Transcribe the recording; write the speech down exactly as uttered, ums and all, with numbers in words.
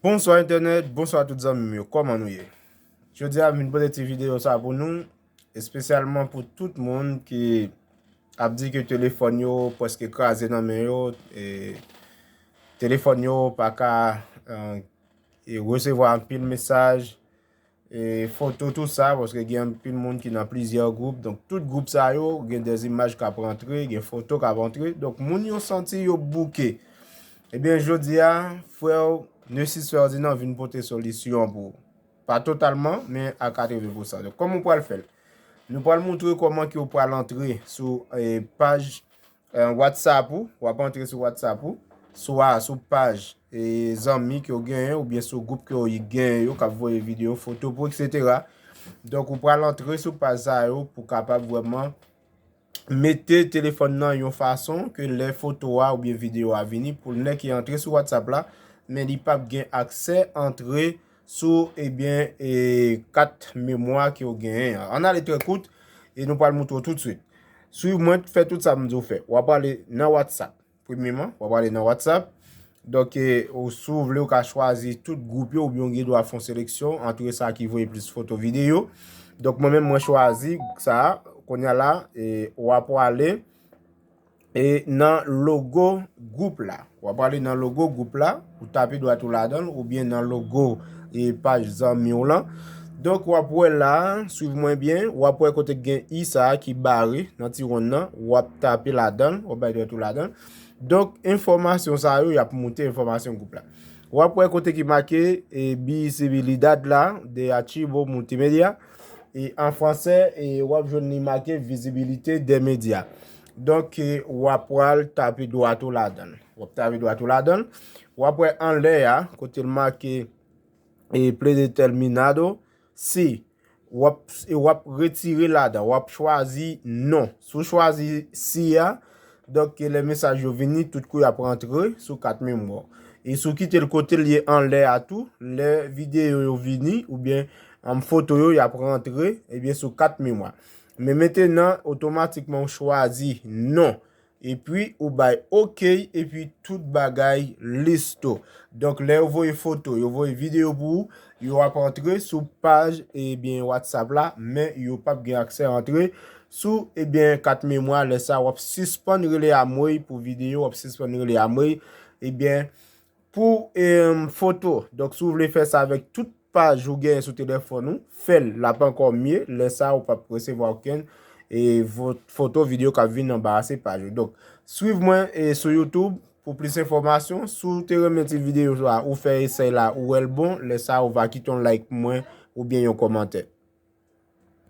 Bonswa entènèt, bonswa tout zanmi m yo, kòman nou ye? Jodi a m vin pote ti videyo sa pou nou, espesyalman pou tout moun ki ap di ke telefòn yo prèske kraze nan men yo, e telefòn yo pa ka e, resevwa anpil mesaj, e, foto, tou sa, paske gen anpil moun ki nan plizyè gwoup. Donk, tout gwoup sa yo, gen de imaj k ap rantre, gen foto k ap rantre. Donk, moun yo santi yo bouke. Ebyen, jodi a, frè w, Nessis Ferdinand vin pote solisyon pou ou. Pa totalman, men a katreven pousan. Donk, kòman w pral fè l? Nou pral montre kòman ke w pral antre sou e, paj e, WhatsApp ou, w ap antre sou WhatsApp ou, swa sou paj e, zanmi ke w genyen, oubyen sou gwoup ke w genyen yo, k ap voye videyo, foto pou, etsetera. Donk, ou pral antre sou paj sa yo pou kapab vrèman mete telefòn nan yon fason ke lè foto a oubyen videyo a vini, pou nèg ki antre sou WhatsApp la, men li p ap gen aksè antre sou, ebyen, e, kat memwa ke w genyen an. Ann ale trè kout, e nou pral montre w toutswit. Swiv mwen, fè tout sa m di w fè. W ap prale nan WhatsApp. Premyeman, w ap prale nan WhatsApp. Donk, e, ou, si w vle, ou ka chwazi tout gwoup yo, oubyen w gen dwa fè yon seleksyon antre sa ki voye plis foto, videyo. Donk, mwen menm, mwen chwazi sa a. Kounye a la, e, w ap prale e nan logo gwoup la. W ap prale nan logo gwoup la, ou tape dwat ou ladan l, oubyen nan logo e paj zanmi w lan. Donk, w ap wè la, swiv mwen byen, w ap wè kote k gen i sa a ki bare nan ti wonn nan, w ap tape ladan l, w ap bay dwat ou ladan l. Donk, enfòmasyon sa yo, y ap moute enfòmasyon gwoup la. W ap wè kote ki make e visibilidad la de Archivo Multimedia. E an fransè, e w ap jwenn li make visibilité des médias. Donk, e w ap pral tape dwat ou ladan l. W ap tape dwat ou ladan l. W ap wè anlè a, kote l make e predeterminado, si w ap, e w ap retire ladan, w ap chwazi non. Si w chwazi si a, donk, lè mesaj yo vini, tout kou y ap rantre sou kat memwa w. E si w kite l kote l ye anlè a tou, lè videyo yo vini, oubyen, um, foto yo, y ap rantre, ebyen, sou kat memwa. Men mentenan, otomatikman, ou chwazi non. Epi, ou bay oke, epi tout bagay listo. Donk, lè yo voye foto, yo voye videyo pou ou, yo ap antre sou paj, ebyen, WhatsApp la, men yo p ap gen aksè antre sou, ebyen, kat memwa. Lè sa, w ap sispann rele amwey pou videyo, w ap sispann rele amwey, ebyen, pou, em, foto. Donk, si w vle fè sa avèk tout paj ou genyen sou telefòn ou, fè l, l ap ankò mye. Lè sa, ou p ap resevwa okenn, e, vo-, foto, videyo k ap vin anba a, se paj ou. Donk, swiv mwen, e, sou YouTube pou plis enfòmasyon. Si w te renmen ti videyo sa, ou fè esèy la, ou wè l bon, lè sa, ou va kite yon like pou mwen oubyen yon kòmantè.